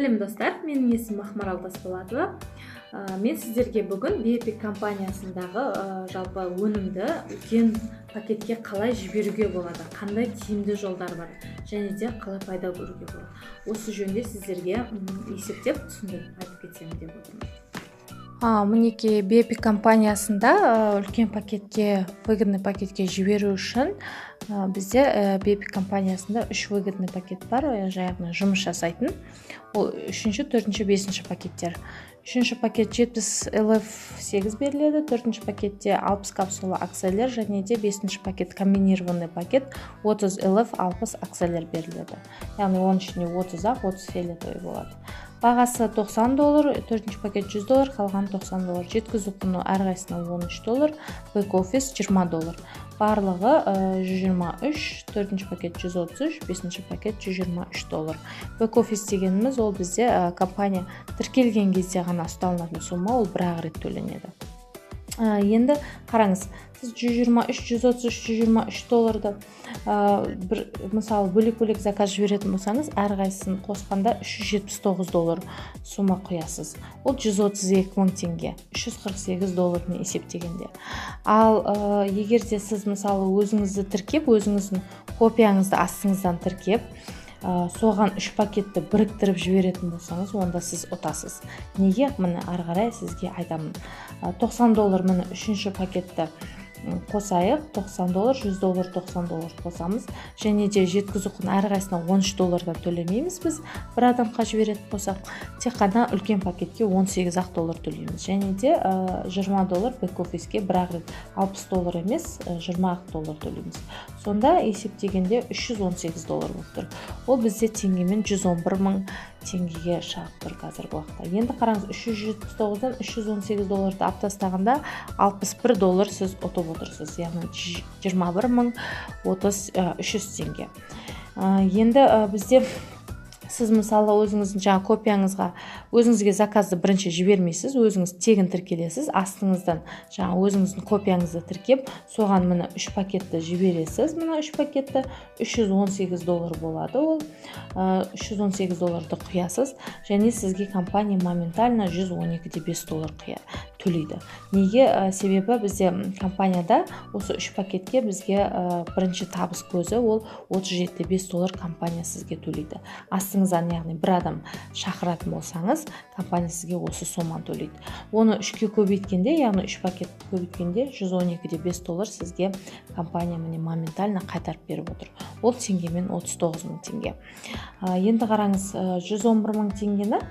Сәлем, достар! Менің есімім Ақмарал Тасболатова. Мен сіздерге бүгін Биэпик компаниясындағы жалпы өнімді үлкен пакетке қалай жіберуге болады, қандай тиімді жолдар бар және де қалай пайда көруге болады, осы жөнінде сіздерге есептеп, түсіндіріп айтып кетсем деп отырмын. Мінекей, Биэпик компаниясында үлкен пакетке, выгодный пакетке жіберу үшін бізде Биэпик компаниясында үш выгодный пакет бар, яғни жұмыс жасайтын. Ол үшінші, төртінші, бесінші пакеттер. Үшінші пакет 70 LF 8 беріледі, төртінші пакетте 60 капсула акселер және де бесінші пакет, комбинированный пакет, 30 LF 60 акселер беріледі, яғни оның ішінде 30 ақ, 30 фиолетовый болады. Бағасы 90 доллар. Төртінші пакет 100 доллар, қалғаны 90 доллар. Жеткізу құны әрқайсысына 13 доллар, бэк офис 20 доллар. Барлығы 123, төртінші пакет 133, бесінші пакет 123 доллар. Бэк офис дегеніміз ол бізде компания тіркелген кезде ғана ұсталынатын сумма, ол бір ақ рет төленеді. Енді қараңыз, сіз 123, 133, 123 долларды бір, мысалы, бөлек бөлек заказ жіберетін болсаңыз, әрқайсысын қосқанда 379 доллар сумма құясыз. Ол 132 мың теңге, 348 доллармен есептегенде. Ал егер де сіз, мысалы, өзіңізді тіркеп, өзіңіздің копияңызды астыңыздан тіркеп, соған үш пакетті біріктіріп жіберетін болсаңыз, онда сіз ұтасыз. Неге? Міне, ары қарай сізге айтамын. 90 доллар, міне, үшінші пакетті қосайық. 90 доллар, 100 доллар, 90 доллар қосамыз және де жеткізу құны әрқайсысына 13 доллардан төлемейміз. Біз бір адамға жіберетін болсақ, тек қана үлкен пакетке 18 ақ доллар төлейміз және де 20 доллар бэк офиске бір ақ рет, 60 доллар емес, 20 ақ доллар төлейміз. Сонда есептегенде 318 доллар болып тұр. Ол бізде теңгемен 111 мың теңгеге шығып тұр қазіргі уақытта. Енді қараңыз, 379-дан 318 долларды алып тастағанда, 61 доллар сіз ұтып отырсыз, яғни 21 мың 300 теңге. Енді бізде сіз, мысалы, өзіңіздің жаңа копияңызға, өзіңізге заказды бірінші жібермейсіз, өзіңіз тегін тіркелесіз. Астыңыздан жаңа өзіңіздің копияңызды тіркеп, соған, міне, үш пакетті жібересіз. Мына үш пакетті 318 доллар болады. Ол 318 долларды құясыз және сізге компания моментально 112,5 доллар төлейді. Неге? Себебі бізде компанияда осы үш пакетке бізге бірінші табыс көзі ол 37,5 доллар компания сізге төлейді астыңыздан, яғни бір адам шақыратын болсаңыз, компания сізге осы соманы төлейді. Оны үшке көбейткенде, яғни үш пакет көбейткенде, 112,5 доллар сізге компания, міне, моментально қайтарып беріп отыр. Ол теңгемен 39 мың теңге. Енді қараңыз, 111 мың теңгені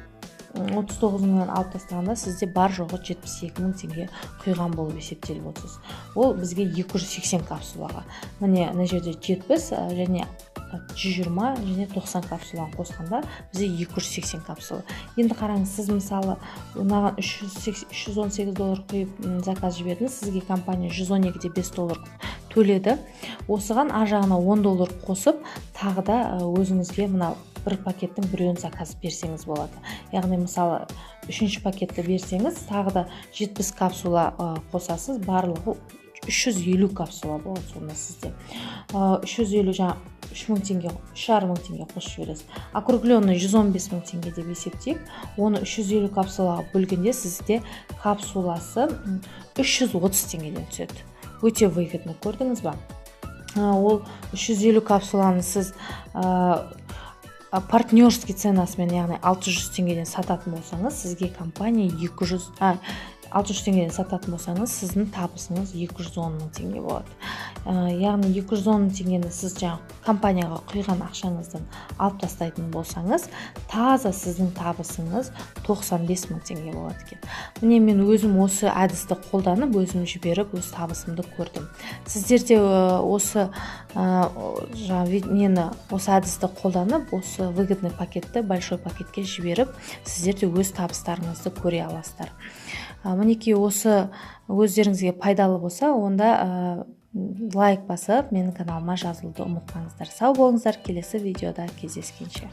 39 мыңнан алып тастағанда, сізде бар жоғы 72 мың теңге құйған болып есептеліп отырсыз. Ол бізге 280 капсулаға, міне, мына жерде 70 және 120 және 90 капсуланы қосқанда, бізде 280 капсула. Енді қараңыз, сіз, мысалы, мынаған 318 доллар құйып, заказ жібердіңіз, сізге компания 112,5 доллар төледі. Осыған ар жағына 10 доллар қосып, тағы да өзіңізге мына бір пакеттің біреуін заказ берсеңіз болады. Яғни, мысалы, үшінші пакетті берсеңіз, тағы да 70 капсула қосасыз, барлығы 350 капсула болады. Сонда сізде 350, жаңа 3000 теңге, 3,5 мың теңге қосып жібересіз. Округленный 115 мың теңге деп есептейік. Оны 350 капсулаға бөлгенде, сізде капсуласы 330 теңгеден түседі. Өте выгодно, көрдіңіз ба? Ол 350 капсуланы сіз партнерский ценасымен, яғни 600 теңгеден сататын болсаңыз, сізге компания 200, 600 теңгеден сататын болсаңыз, сіздің табысыңыз 210 мың теңге болады. Яғни 210 мың теңгені сіз жаңа компанияға құйған ақшаңыздан алып тастайтын болсаңыз, таза сіздің табысыңыз 95 мың теңге болады екен. Міне, мен өзім осы әдісті қолданып, өзім жіберіп, өз табысымды көрдім. Сіздер де осы жаңа нені, осы әдісті қолданып, осы выгодный пакетті большой пакетке жіберіп, сіздер де өз табыстарыңызды көре аласыздар. Мінекей, осы өздеріңізге пайдалы болса, онда лайк басып, менің каналыма жазылуды ұмытпаңыздар. Сау болыңыздар, келесі видеода кездескенше!